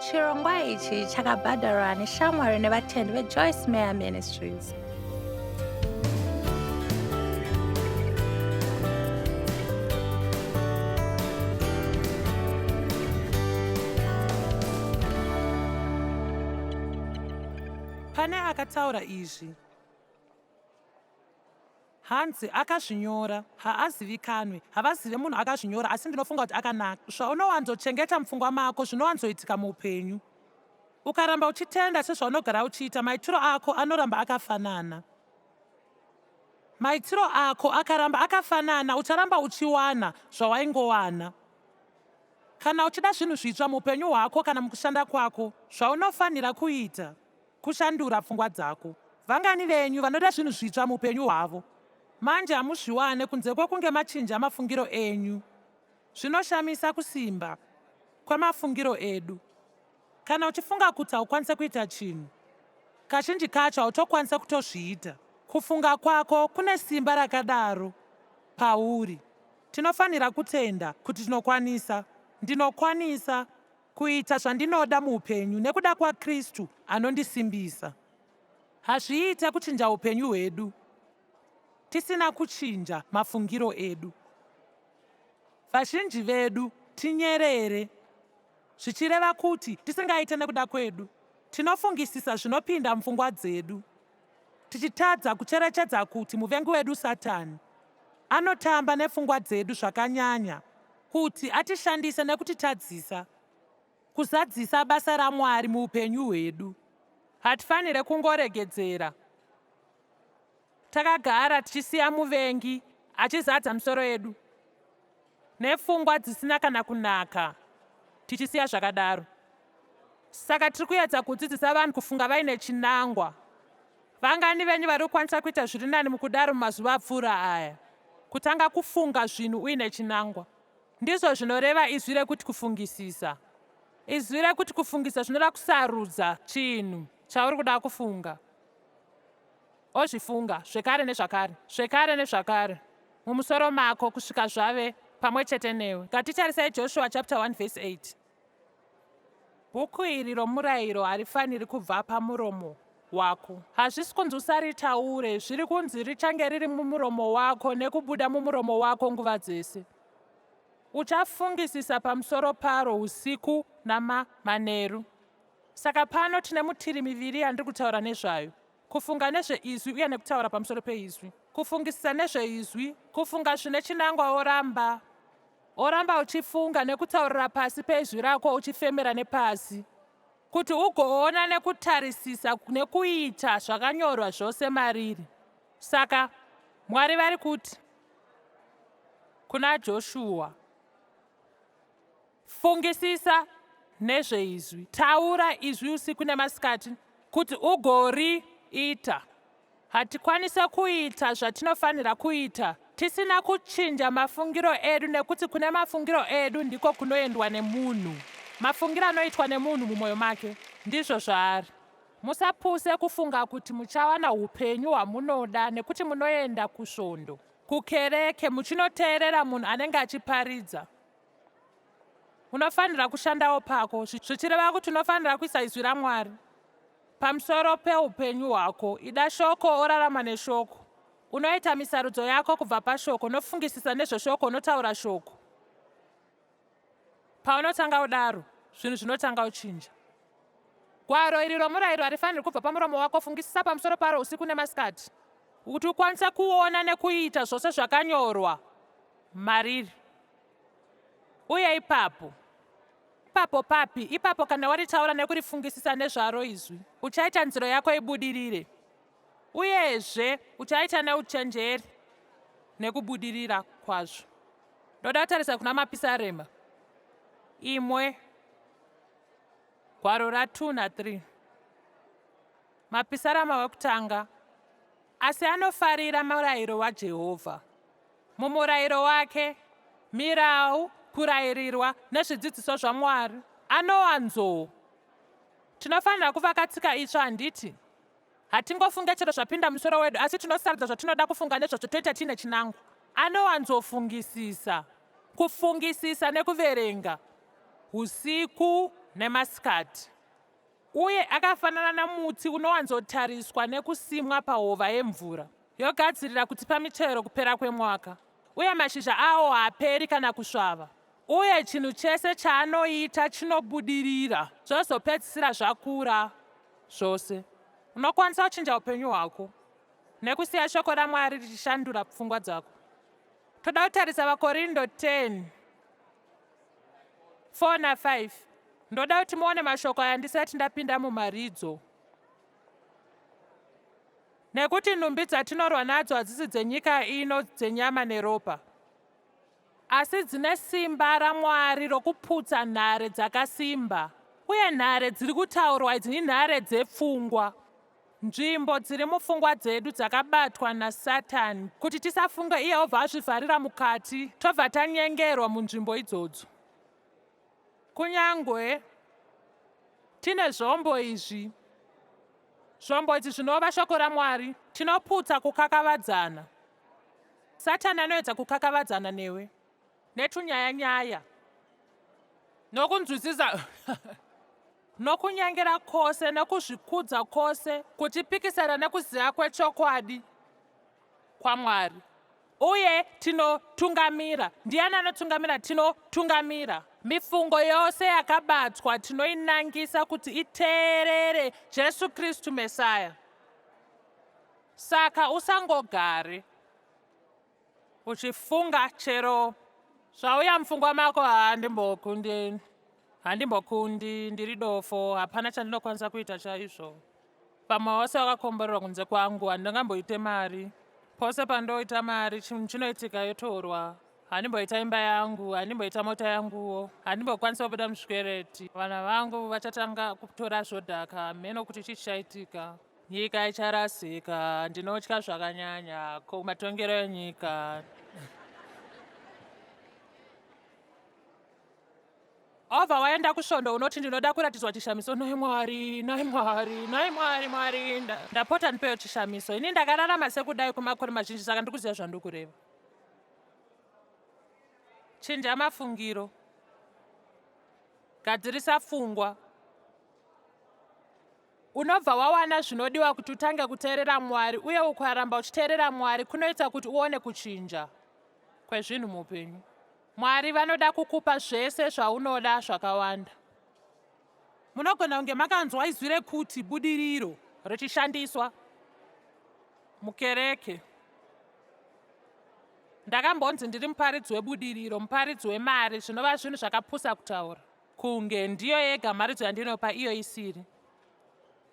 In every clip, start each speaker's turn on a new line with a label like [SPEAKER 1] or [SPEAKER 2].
[SPEAKER 1] Chirongwa ichi chakabhadharwa neshamwari nevatendi veJoyce Meyer Ministries.
[SPEAKER 2] Pane akataura izvi. Hanzi akazvinyora haazivikanwe. Havazive munhu akazvinyora asi ndinofunga kuti akanaka. Zvaunowanzochengeta mupfungwa mako zvinowanzoitika muupenyu. Ukaramba uchitenda sezvaunogara uchiita, maitiro ako anoramba akafanana. Maitiro ako akaramba akafanana ucharamba uchiwana zvawaingowana. Kana uchida zvinhu zvitsva muupenyu hwako kana mukushanda kwako, zvaunofanira kuita kushandura pfungwa dzako. Vangani venyu vanoda zvinhu zvitsva muupenyu hwavo? Manje hamuzviwane kunze kwekunge machinja mafungiro enyu. Zvinoshamisa kusimba kwemafungiro edu. Kana uchifunga kuti haukwanise kuita chinhu, kazhinji kacho hautokwanise kutozviita. Kufunga kwako kune simba rakadaro pauri. Tinofanira kutenda kuti tinokwanisa. Ndinokwanisa kuita zvandinoda muupenyu nekuda kwaKristu anondisimbisa. Hazviite kuchinja upenyu hwedu tisina kuchinja mafungiro edu. Vazhinji vedu tinyerere, zvichireva kuti tisingaite nekuda kwedu. Tinofungisisa zvinopinda mupfungwa dzedu, tichitadza kucherechedza kuti muvengi wedu Satani anotamba nepfungwa dzedu zvakanyanya kuti atishandise nekutitadzisa kuzadzisa basa raMwari muupenyu hwedu. Hatifanire kungoregedzera takagara tichisiya muvengi achizadza misoro yedu nepfungwa dzisina kana kunaka tichisiya zvakadaro. Saka tiri kuedza kudzidzisa vanhu kufunga vaine chinangwa. Vangani venyu vari kukwanisa kuita zviri nani mukudaro mumazuva apfuura aya? Kutanga kufunga zvinhu uine chinangwa. Ndizvo zvinoreva izwi rekuti kufungisisa. Izwi rekuti kufungisa zvinoreva kusarudza chinhu chauri kuda kufunga. Ozvifunga zvekare nezvakare, zvekare nezvakare mumusoro mako kusvika zvave pamwe chete newe. Ngatitarisai Joshua chapter 1 verse 8. Bhuku iri romurayiro harifaniri kubva pamuromo wako. Hazvisi kunzi usaritaure, zviri kunzi richange riri mumuromo wako nekubuda mumuromo wako nguva dzese. Uchafungisisa pamusoro paro usiku namamanheru. Saka pano tine mutiri miviri yandiri kutaura nezvayo, kufunga nezveizwi uye nekutaura pamusoro peizwi. Kufungisisa nezveizwi, kufunga zvine chinangwa woramba Woramba uchifunga nekutaurira pasi peizwi rako uchifemera nepasi, kuti ugoona nekutarisisa nekuita zvakanyorwa zvose mariri. Saka, Mwari vari kuti kuna Joshua, Fungisisa nezveizwi, taura izwi usiku nemasikati, kuti ugoriita. Hatikwanise kuita zvatinofanira kuita tisina kuchinja mafungiro edu nekuti kune mafungiro edu ndiko kunoendwa nemunhu. Mafungiro anoitwa nemunhu mumwoyo make ndizvo zvaari. Musapuse kufunga kuti muchawana upenyu hwamunoda nekuti munoenda kusvondo, kukereke muchinoteerera munhu anenge achiparidza. Unofanira kushandawo pako, zvichireva kuti unofanira kuisa izwi raMwari Pamusoro peupenyu hwako, ida shoko orarama neshoko. Unoita misarudzo yako kubva pashoko, unofungisisa nezveshoko, unotaura shoko. Paunotanga kudaro, zvinhu zvinotanga kuchinja. Gwaro iri romurayiro harifaniri kubva pamuromo wako, fungisisa pamusoro paro usiku nemasikati, kuti ukwanise kuona nekuita zvose zvakanyorwa mariri. Uye ipapo Ipapo papi? Ipapo kana waritaura nekurifungisisa nezvaro izwi, uchaita nziro yako ibudirire. Uyezve uchaita neuchenjeri nekubudirira kwazvo. Ndoda kutarisa kuna Mapisarema imwe gwaro ra2 na3. Mapisarama wekutanga asi anofarira murayiro waJehovha. Mumurayiro wake, mirau, kurairirwa, nezvidzidziso zvaMwari, anowanzo. Tinofanira kuvaka tsika itsva, handiti? Hatingofunge chero zvapinda musoro wedu, asi tinosarudza zvatinoda kufunga nezvazvo toita tiine chinangwa. Anowanzofungisisa, kufungisisa nekuverenga, usiku Nemasikati. Uye akafanana nomuti unowanzotariswa nekusimwa pahova yemvura, yogadzirira kutipa michero kupera kwemwaka. Uye mashizha awo haaperi kana kusvava. Uye chinhu chese chaanoita chinobudirira, zvozopedzisira zvakura zvose. Unokwanisa kuchinja upenyu hwako nekusiya shoko raMwari richishandura pfungwa dzako. Toda kutarisa vaKorindo 10 4 na5. Ndoda kuti muone mashoko aya ndisati ndapinda mumharidzo. Nekuti nhumbi dzatinorwa nadzo hadzisi dzenyika ino dzenyama neropa, asi dzine simba raMwari rokuputsa nhare dzakasimba. Uye nhare dziri kutaurwa idzi inhare dzepfungwa. Nzvimbo dziri mupfungwa dzedu dzakabatwa naSatani kuti tisafunge iye obva azvivharira mukati tobva tanyengerwa munzvimbo idzodzo. Kunyangwe tine zvombo izvi, zvombo idzi zvinova shoko raMwari, tinoputsa kukakavadzana. Satani anoedza kukakavadzana newe netunyaya-nyaya nokunzwisisa nokunyengera kwose nokuzvikudza kwose kuchipikisana nekuziva kwechokwadi kwaMwari. Uye tinotungamira. Ndiani anotungamira? Tinotungamira. Mifungo yose yakabatwa tinoinangisa kuti iteerere Jesu Kristu Mesaya. Saka usangogare uchifunga chero zvauya mupfungwa mako, handimbokundi, handimbokundi, ndiri dofo, hapana chandinokwanisa kuita chaizvo. Vamwe vose vakakomborerwa kunze kwangu, handingamboite mari. Pose pandoita mari, chinhu chinoitika yotorwa. Handimboita imba yangu, handimboita mota yanguwo, handimbokwanisa kubuda muzvikwereti. Vana vangu vachatanga kutora zvodhaka, hameno kuti chii chichaitika. Nyika icharasika, ndinotya zvakanyanya, ko matongero enyika. Obva waenda kusvondo unoti ndinoda kuratidzwa chishamiso. Nhai Mwari, nhai Mwari, nhai Mwari, Mwari, ndapota ndipewo chishamiso. Ini ndakararama sekudai kwemakore mazhinji saka ndiri kuziva zvandiri kureva. Chinja mafungiro. Gadzirisa pfungwa. Unobva wawana zvinodiwa kuti utange kuteerera Mwari uye ukaramba uchiteerera Mwari kunoita kuti uone kuchinja kwezvinhu muupenyu. Mwari vanoda kukupa zvese zvaunoda zvakawanda. Munogona kunge makanzwa izwi rekuti budiriro richishandiswa mukereke. Ndakambonzi ndiri muparidzi webudiriro, muparidzi wemari, zvinova zvinhu zvakapusa kutaura. Kunge ndiyo yega mharidzo yandinopa iyo isiri.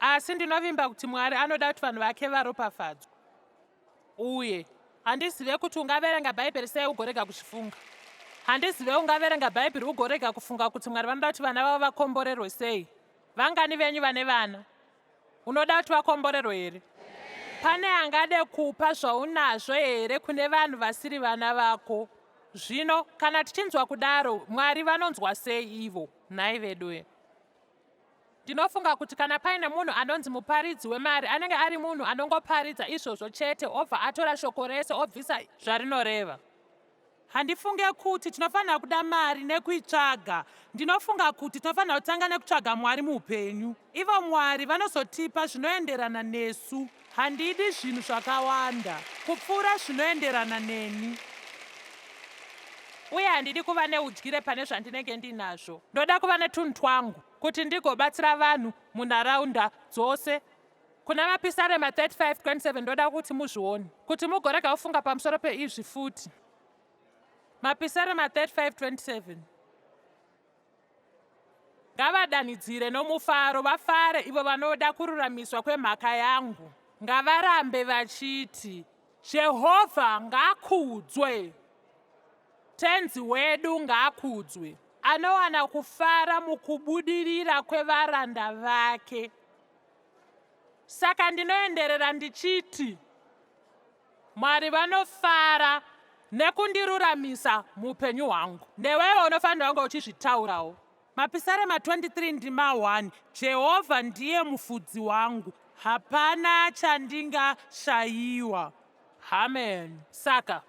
[SPEAKER 2] Asi ndinovimba kuti Mwari anoda kuti vanhu vake varopafadzwe. Uye handizive kuti ungaverenga Bhaibheri sei ugorega kuzvifunga. Handizive ungaverenga Bhaibheri ugorega kufunga kuti Mwari vanoda kuti vana vavo vakomborerwe sei. Vangani venyu vane vana? Unoda kuti vakomborerwe here? Pane angade kupa zvaunazvo here kune vanhu vasiri vana vako? Zvino kana tichinzwa kudaro, Mwari vanonzwa sei ivo? Nhai veduwe. Ndinofunga kuti kana paine munhu anonzi muparidzi wemari anenge ari munhu anongoparidza izvozvo chete obva atora shoko rese obvisa zvarinoreva. Handifunge kuti tinofanira kuda mari nekuitsvaga. Ndinofunga kuti tinofanira kutanga nekutsvaga Mwari muupenyu. Ivo Mwari vanozotipa zvinoenderana nesu. Handidi zvinhu zvakawanda kupfuura zvinoenderana neni. Uye handidi kuva neudyire pane zvandinenge ndinazvo. Ndoda kuva netunhu twangu kuti ndigobatsira vanhu munharaunda dzose. Kuna Mapisarema 35:27 ndoda kuti muzvione, kuti mugorega kufunga pamusoro peizvi futi. Mapisarema 35:27 Ngavadanidzire nomufaro vafare ivo vanoda kururamiswa kwemhaka yangu. Ngavarambe vachiti, Jehovha ngaakudzwe! Tenzi wedu ngaakudzwe! Anowana kufara mukubudirira kwevaranda vake. Saka ndinoenderera ndichiti, Mwari vanofara nekundiruramisa muupenyu hwangu. Newewo unofanira kunge uchizvitaurawo. Mapisarema 23 ndima 1 Jehovha ndiye mufudzi wangu, hapana chandingashayiwa. Amen. Saka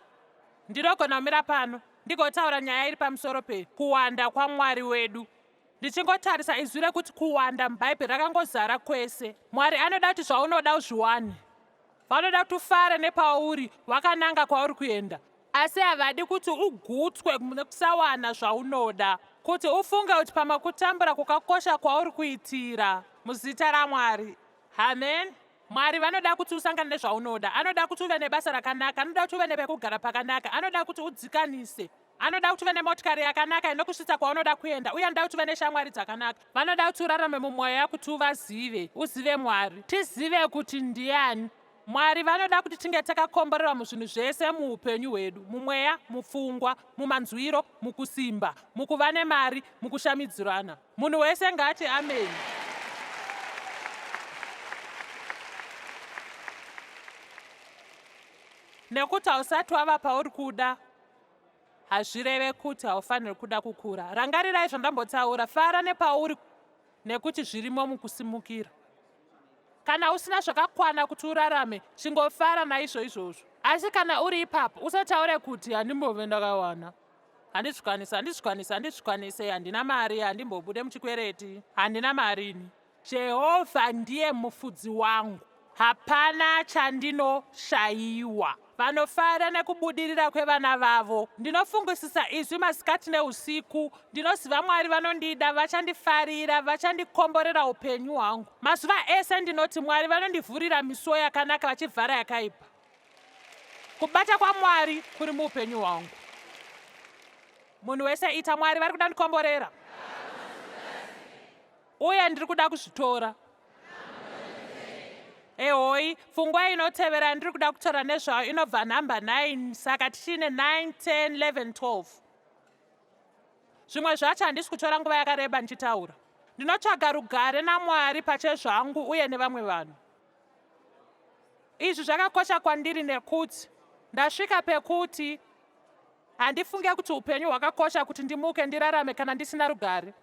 [SPEAKER 2] ndinogona kumira pano ndigotaura nyaya iri pamusoro pe kuwanda kwaMwari wedu. Ndichingotarisa izwi rekuti kuwanda muBhaibheri rakangozara kwese. Mwari anoda kuti zvaunoda uzviwane. Vanoda kuti ufare nepauri wakananga kwauri kuenda. Asi havadi kuti ugutswe nekusawana zvaunoda. Kuti ufunge kuti pamwe kutambura kwakakosha kwauri kuitira muzita raMwari. Amen. Mwari vanoda kuti usangane nezvaunoda. Anoda kuti uve nebasa rakanaka. Anoda kuti uve nepekugara pakanaka. Anoda kuti udzikanise. Anoda kuti uve nemotikari yakanaka inokusvitsa kwaunoda kuenda uye anoda kuti uve neshamwari dzakanaka. Vanoda kuti urarame mumweya kuti uvazive, uzive Mwari. Tizive kuti ndiani. Mwari vanoda kuti tinge takakomborerwa muzvinhu zvese muupenyu hwedu, mumweya, mupfungwa, mumanzwiro, mukusimba, mukuva nemari, mukushamidzirana. Munhu wese ngaati ameni. Nekuti hausati wava pauri kuda hazvireve kuti haufaniri kuda kukura. Rangarirai zvandambotaura, fara nepauri nekuti zvirimo mukusimukira. Kana usina zvakakwana kuti urarame, chingofara naizvo izvozvo. Asi kana uri ipapo, usataure kuti handimbove ndakawana. Handizvikwanise, handizvikwanise, handizvikwanise, handina mari, handimbobude muchikwereti, handina mari ini. Jehovha ndiye mufudzi wangu, hapana chandinoshayiwa. Vanofara nekubudirira kwevana vavo. Ndinofungisisa izwi masikati neusiku. Ndinoziva Mwari vanondida, vachandifarira, vachandikomborera upenyu hwangu. Mazuva ese ndinoti Mwari vanondivhurira misuo yakanaka vachivhara yakaipa. Kubata kwaMwari kuri muupenyu hwangu. Munhu wese ita Mwari vari kuda ndikomborera. Uye ndiri kuda kuzvitora. Ehoi, pfungwa inotevera yandiri kuda kutaura nezvayo inobva nhamba 9, saka tichiine 9, 10, 11, 12. Zvimwe zvacho handisi kutora nguva yakareba ndichitaura. Ndinotsvaga rugare naMwari pachezvangu uye nevamwe vanhu. Izvi zvakakosha kwandiri nekuti ndasvika pekuti handifunge kuti upenyu hwakakosha kuti ndimuke ndirarame kana ndisina rugare.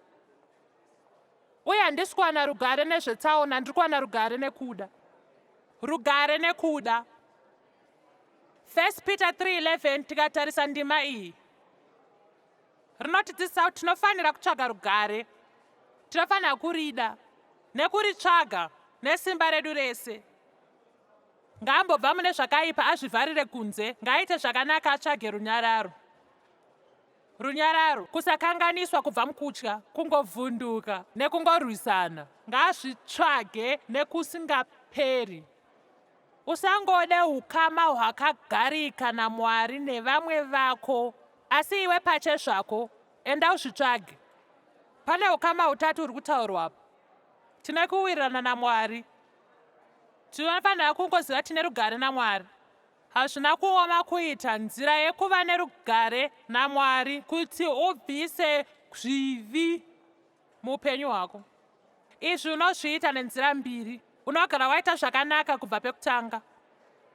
[SPEAKER 2] Uye handisi kuwana rugare nezvetsaona, ndiri kuwana rugare nekuda. Rugare nekuda. 1 Peter 3:11 tikatarisa ndima iyi rinotidzidzisa kuti tinofanira kutsvaga rugare, tinofanira kurida nekuritsvaga nesimba redu rese. Ngaambobva mune zvakaipa azvivharire kunze, ngaaite zvakanaka atsvage runyararo. Runyararo, kusakanganiswa kubva mukutya, kungovhunduka nekungorwisana. Ngaazvitsvage nekusingaperi. Usangode ukama hwakagarika naMwari nevamwe vako, asi iwe pachezvako, enda uzvitsvage. Pane ukama hutatu huri kutaurwa apa. Tine kuwirirana naMwari. Tinofanira kungoziva tine rugare naMwari. Hazvina kuoma kuita nzira yekuva nerugare naMwari kuti ubvise zvivi muupenyu hwako. Izvi unozviita nenzira mbiri. Unogara waita zvakanaka kubva pekutanga.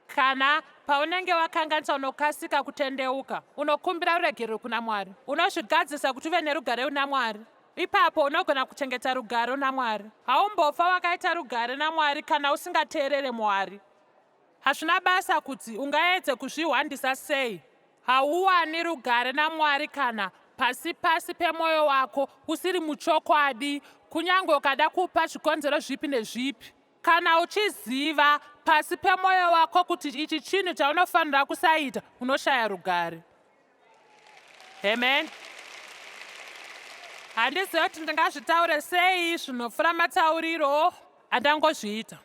[SPEAKER 2] Kana paunenge wakanganisa unokasika kutendeuka, unokumbira ruregerero kuna Mwari. Unozvigadzirisa kuti uve nerugare naMwari. Ipapo unogona kuchengeta rugare naMwari. Haumbofa wakaita rugare naMwari kana usingateerere Mwari. Hazvina basa kuti ungaedze kuzvihwandisa sei, hauwani rugare naMwari kana pasi pasi pemwoyo wako usiri muchokwadi, kunyange ukada kupa zvikonzero zvipi nezvipi. Kana uchiziva pasi pemwoyo wako kuti ichi chinhu chaunofanira kusaita, unoshaya rugare. Amen. Handizive kuti ndingazvitaure sei zvinopfuura matauriro andangozviita.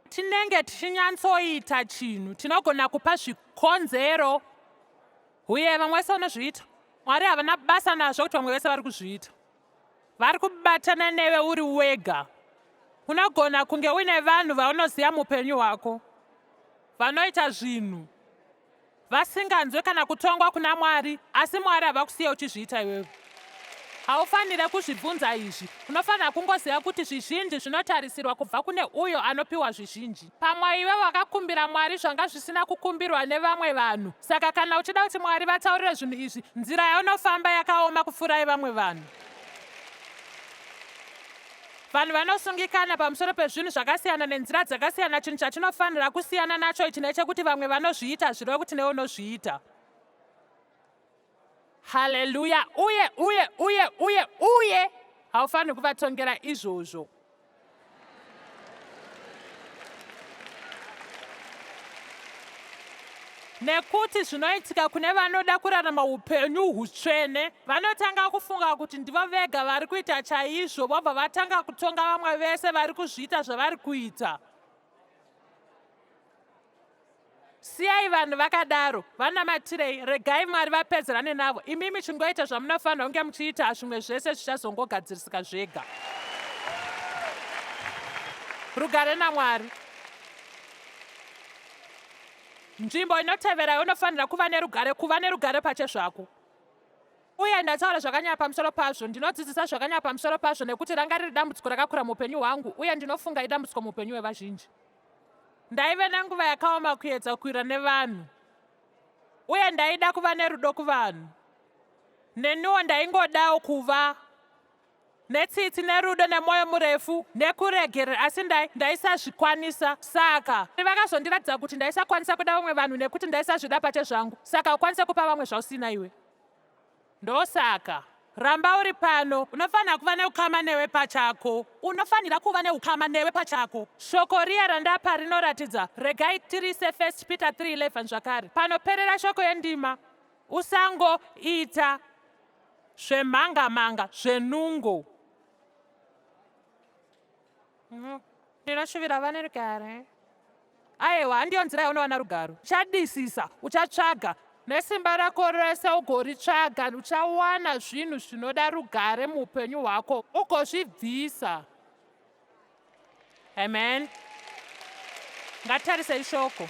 [SPEAKER 2] Tinenge tichinyatsoita chinhu, tinogona kupa zvikonzero uye vamwe vese vanozviita. Mwari havana basa nazvo kuti vamwe vese vari kuzviita. Vari kubatana newe uri wega. Unogona kunge uine vanhu vaunoziva muupenyu hwako vanoita zvinhu vasinganzwe kana kutongwa kuna Mwari, asi Mwari havakusiye uchizviita iwewe. Haufanire kuzvibvunza izvi. Unofanira kungoziva kuti zvizhinji zvinotarisirwa kubva kune uyo anopiwa zvizhinji. Pamwe iwe wakakumbira Mwari zvanga zvisina kukumbirwa nevamwe vanhu. Saka kana uchida kuti Mwari vataurire zvinhu izvi, nzira yaunofamba yakaoma kupfuura yevamwe vanhu. Vanhu vanosungikana pamusoro pezvinhu zvakasiyana nenzira dzakasiyana. Chinhu chatinofanira kusiyana nacho ichi ndechekuti vamwe vanozviita zvireve kuti newe unozviita. Haleluya! Uye, uye, uye, uye, uye haufaniri kuvatongera izvozvo. Nekuti zvinoitika kune vanoda kurarama upenyu hutsvene, vanotanga kufunga kuti ndivo vega vari kuita chaizvo, vobva vatanga kutonga vamwe vese vari kuzviita zvavari kuita. Siyai vanhu vakadaro, vanamatirei, regai Mwari vapedzerane navo. Imimi chingoita zvamunofanira kunge muchiita, zvimwe zvese zvichazongogadzirisika zvega. Rugare naMwari. Nzvimbo inotevera yaunofanira kuva nerugare, kuva nerugare pachezvako. Uye ndataura zvakanyanya pamusoro pazvo, ndinodzidzisa zvakanyanya pamusoro pazvo nekuti ranga riri dambudziko rakakura muupenyu hwangu uye ndinofunga idambudziko muupenyu hwevazhinji. Ndaive nenguva yakaoma kuedza kuwira nevanhu uye ndaida kuva nerudo kuvanhu. Neniwo ndaingodawo kuva netsitsi nerudo nemwoyo murefu nekuregerera asi ndai ndaisazvikwanisa. Saka vakazondiratidza kuti ndaisakwanisa kuda vamwe vanhu nekuti ndaisazvida pachezvangu. Saka ukwanise kupa vamwe zvausina iwe. Ndosaka. Ramba uri pano. Unofanira kuva neukama newe pachako. Unofanira kuva neukama newe pachako. Shoko riya randapa rinoratidza. Regai tirise 1 Peter 3:11 zvakare. Panoperera shoko yendima. Usangoita zvemhanga-manga, zvenungo. Ndinoshuvira vane rugare. Aewa, handiyo nzira yaunowana rugaro. Uchadisisa, uchatsvaga nesimba rako rese ugoritsvaga, uchawana zvinhu zvinoda rugare muupenyu hwako ugozvibvisa. Amen. Ngatitarisei shoko.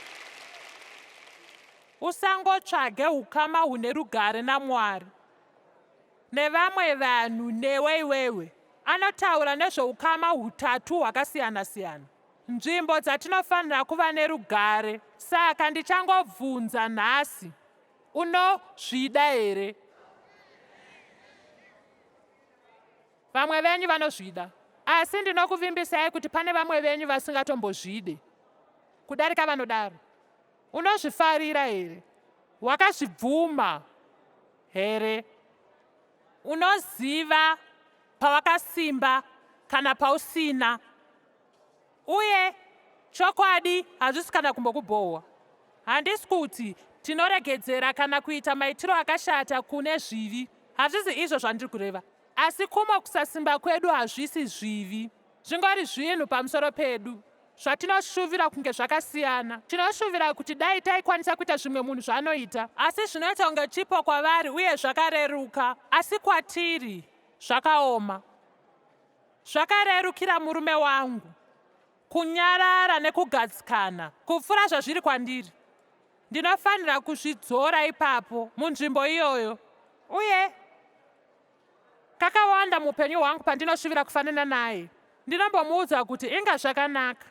[SPEAKER 2] Usangotsvage ukama hune rugare naMwari nevamwe vanhu newe iwewe. Anotaura nezveukama hutatu hwakasiyana-siyana. Nzvimbo dzatinofanira kuva nerugare. Saka ndichangobvunza nhasi, unozvida here? Vamwe venyu vanozvida. Asi ndinokuvimbisai kuti pane vamwe venyu vasingatombozvide kudarika vanodaro. Unozvifarira here? Wakazvibvuma here? Unoziva pawakasimba kana pausina. Uye chokwadi hazvisi kana kumbokubhohwa. Handisi kuti tinoregedzera kana kuita maitiro akashata kune zvivi. Hazvisi izvo zvandiri kureva. Asi kumwe kusasimba kwedu hazvisi zvivi. Zvingori zvinhu pamusoro pedu zvatinoshuvira kunge zvakasiyana. Tinoshuvira kuti dai taikwanisa kuita zvimwe munhu zvaanoita. Asi zvinoita kunge chipo kwavari uye zvakareruka. Asi kwatiri zvakaoma. Zvakarerukira murume wangu kunyarara nekugadzikana kupfuura zvazviri kwandiri. Ndinofanira kuzvidzora ipapo munzvimbo iyoyo. Uye kakawanda muupenyu hwangu pandinoshuvira kufanana naye, ndinombomuudza kuti inga zvakanaka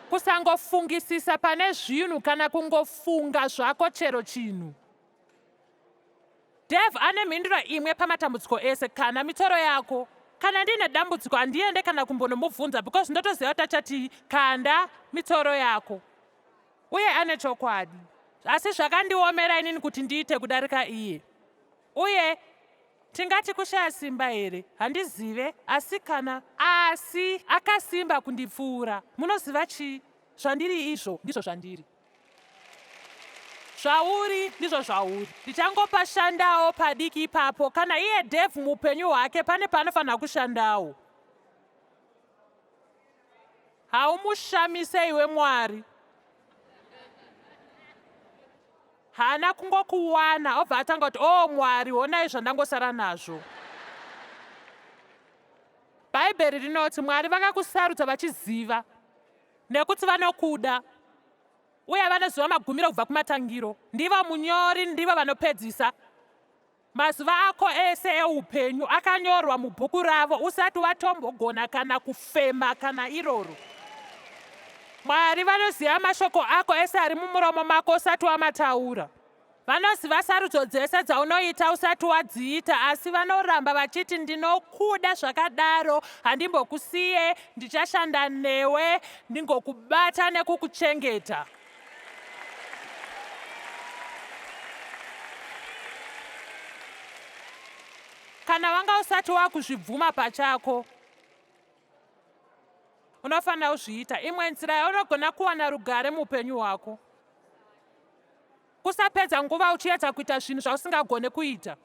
[SPEAKER 2] kusangofungisisa pane zvinhu kana kungofunga zvako chero chinhu. Dev ane mhinduro imwe pamatambudziko ese kana mitoro yako. Kana ndiine dambudziko handiende kana kumbonomubvunza because ndotoziva kuti achatii kanda mitoro yako. Uye ane chokwadi. Asi zvakandiomera inini kuti ndiite kudarika iye. Uye tingati kushaya simba here? Handizive asi kana asi akasimba kundipfuura. Munoziva chii? Zvandiri izvo ndizvo zvandiri. Zvauri ndizvo zvauri. Ndichangopashandawo padiki ipapo. Kana iye Dev muupenyu hwake pane paanofanira kushandawo. Haumushamise iwe Mwari. Haana kungokuwana obva atanga kuti oh Mwari honai zvandangosara nazvo. Bhaibheri rinoti Mwari vakakusarudza vachiziva nekuti vanokuda uye vanoziva magumiro kubva kumatangiro. Ndivo munyori, ndivo vanopedzisa. Mazuva ako ese eupenyu akanyorwa mubhuku ravo usati watombogona kana kufema kana iroro. Mwari vanoziva mashoko ako ese ari mumuromo mako usati wamataura. Vanoziva sarudzo dzese dzaunoita usati wadziita asi vanoramba vachiti ndinokuda zvakadaro, handimbokusiye, ndichashanda newe, ndingokubata nekukuchengeta. Kana wanga usati wakuzvibvuma pachako, unofanira kuzviita. Imwe nzira yaunogona kuwana rugare muupenyu hwako kusapedza nguva uchiedza kuita zvinhu zvausingagone kuita.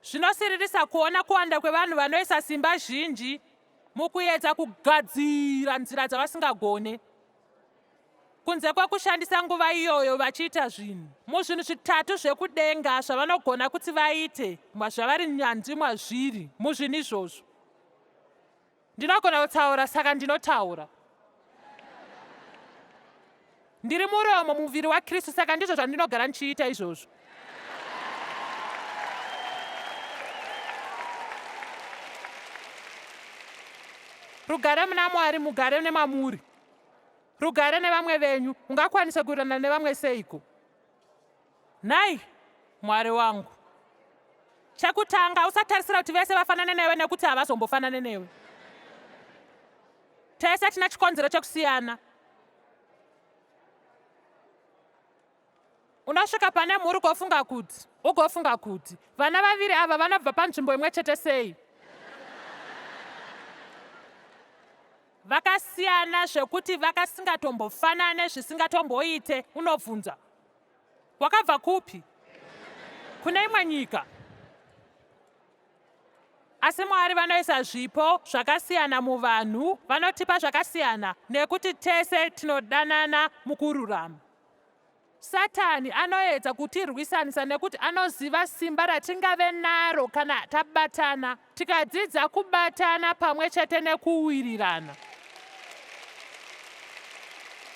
[SPEAKER 2] Zvinosiririsa kuona kuwanda kwevanhu vanoisa simba zhinji mukuedza kugadzira nzira dzavasingagone, kunze kwekushandisa nguva iyoyo vachiita zvinhu muzvinhu zvitatu zvekudenga zvavanogona kuti vaite zvavari nyanzvi mwazviri muzvinhu izvozvo. Ndinogona kutaura saka ndinotaura. Ndiri muromo muviri waKristu saka ndizvo zvandinogara ndichiita izvozvo. Rugare muna Mwari mugare nemamuri. Rugare nevamwe venyu. Ungakwanise kuwirirana nevamwe seiko? Nhai Mwari wangu. Chekutanga, usatarisira kuti vese vafanane newe nekuti havazombofanane newe. Tese tina chikonzero chekusiyana. Unosvika pane mhuri ugofunga kuti ugofunga kuti vana vaviri ava vanobva panzvimbo imwe chete sei? Vakasiyana zvekuti vakasingatombofanane zvisingatomboite. Unobvunza, wakabva kupi? Kune imwe nyika. Asi Mwari vanoisa zvipo zvakasiyana muvanhu, vanotipa zvakasiyana nekuti tese tinodanana mukururama. Satani anoedza kutirwisanisa nekuti anoziva simba ratingave naro kana tabatana, tikadzidza kubatana pamwe chete nekuwirirana.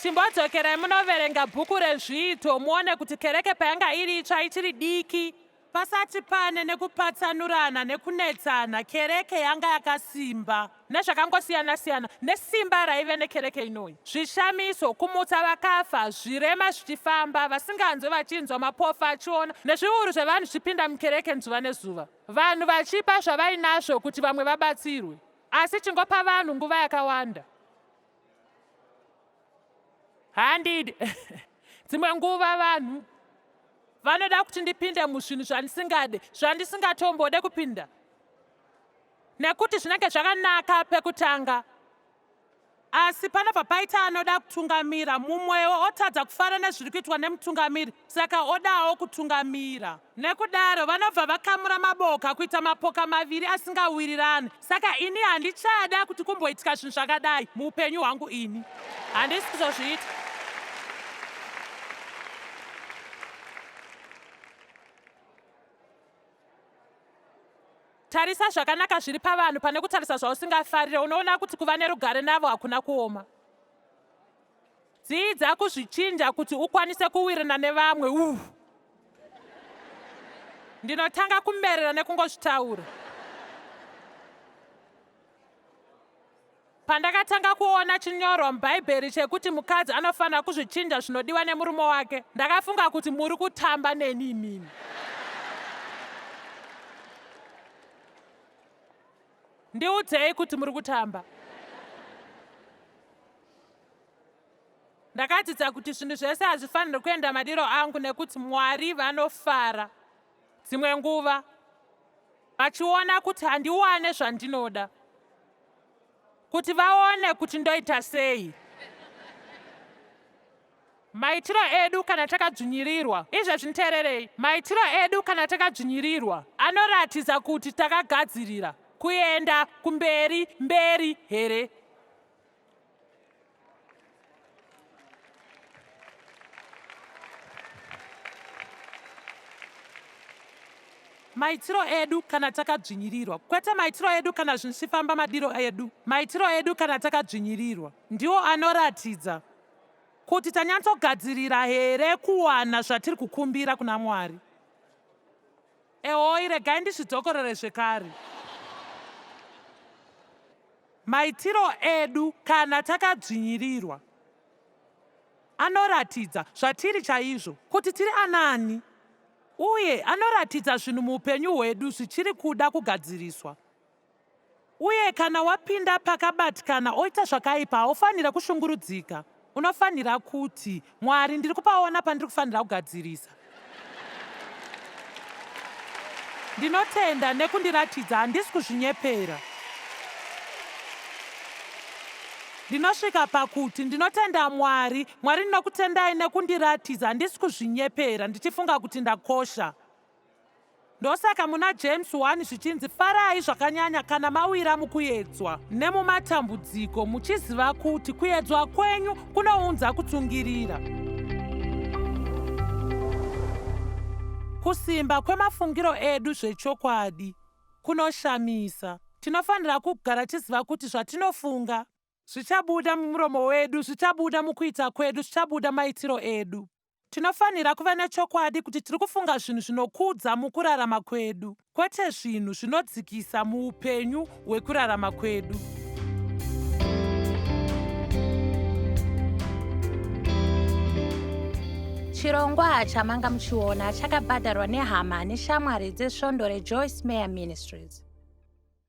[SPEAKER 2] Chimbodzokerai munoverenga bhuku reZviito muone kuti kereke payanga iri itsva ichiri diki, Pasati pane nekupatsanurana nekunetsana, kereke yanga yakasimba. Nezvakangosiyana-siyana, nesimba raive nekereke inoyi. Zvishamiso, kumutsa vakafa, zvirema zvichifamba, vasinganzwe vachinzwa, mapofu achiona, nezviuru zvevanhu zvichipinda mukereke nzuva nezuva. Vanhu vachipa zvavainazvo kuti vamwe vabatsirwe. Asi chingopa vanhu nguva yakawanda. Handidi. Dzimwe nguva vanhu vanoda kuti ndipinde muzvinhu zvandisingade, zvandisingatombode kupinda. Nekuti zvinenge zvakanaka pekutanga. Asi panobva paita anoda kutungamira, mumwewo otadza kufara nezviri kuitwa nemutungamiri, saka odawo kutungamira. Nekudaro vanobva vakamura maboka kuita mapoka maviri asingawirirani. Saka ini handichada kuti kumboitika zvinhu zvakadai muupenyu hwangu ini. Handisi kuzozviita. Tarisa zvakanaka zviri pavanhu pane kutarisa zvausingafarire unoona kuti kuva nerugare navo hakuna kuoma. Dzidza kuzvichinja kuti ukwanise kuwirirana nevamwe. Uh. Ndinotanga kumerera nekungozvitaura. Pandakatanga kuona chinyorwa muBhaibheri chekuti mukadzi anofanira kuzvichinja zvinodiwa nemurume wake, ndakafunga kuti muri kutamba neni imimi. Ndiudzei kuti muri kutamba. Ndakadzidza kuti zvinhu zvese hazvifaniri kuenda madiro angu nekuti Mwari vanofara dzimwe nguva vachiona kuti handiwane zvandinoda kuti vaone kuti ndoita sei. Maitiro edu kana takadzvinyirirwa. Izvezvi nditeererei. Maitiro edu kana takadzvinyirirwa anoratidza kuti takagadzirira kuenda kumberi mberi here? Maitiro edu kana takadzvinyirirwa, kwete maitiro edu kana zvinhu zvichifamba madiro edu. Maitiro edu kana takadzvinyirirwa ndiwo anoratidza kuti tanyatsogadzirira here kuwana zvatiri kukumbira kuna Mwari. Ehoi, regai ndizvidzokorore zvekare. Maitiro edu kana takadzvinyirirwa anoratidza zvatiri chaizvo, kuti tiri anaani, uye anoratidza zvinhu muupenyu hwedu zvichiri kuda kugadziriswa. Uye kana wapinda pakabatikana oita zvakaipa, haufanire kushungurudzika. Unofanira kuti, Mwari, ndiri kupaona pandiri kufanira kugadzirisa. Ndinotenda nekundiratidza handisi kuzvinyepera. Ndinosvika pakuti ndinotenda Mwari. Mwari ndinokutendai nekundiratidza handisi kuzvinyepera ndichifunga kuti ndakosha. Ndosaka muna James 1 zvichinzi farai zvakanyanya kana mawira mukuyedzwa nemumatambudziko muchiziva kuti kuyedzwa kwenyu kunounza kutsungirira. Kusimba kwemafungiro edu zvechokwadi kunoshamisa. Tinofanira kugara tiziva kuti zvatinofunga zvichabuda mumuromo wedu, zvichabuda mukuita kwedu, zvichabuda maitiro edu. Tinofanira kuva nechokwadi kuti tiri kufunga zvinhu zvinokudza mukurarama kwedu, kwete zvinhu zvinodzikisa muupenyu hwekurarama kwedu.
[SPEAKER 1] Chirongwa chamanga muchiona chakabhadharwa nehama neshamwari dzesvondo reJoyce Meyer Ministries.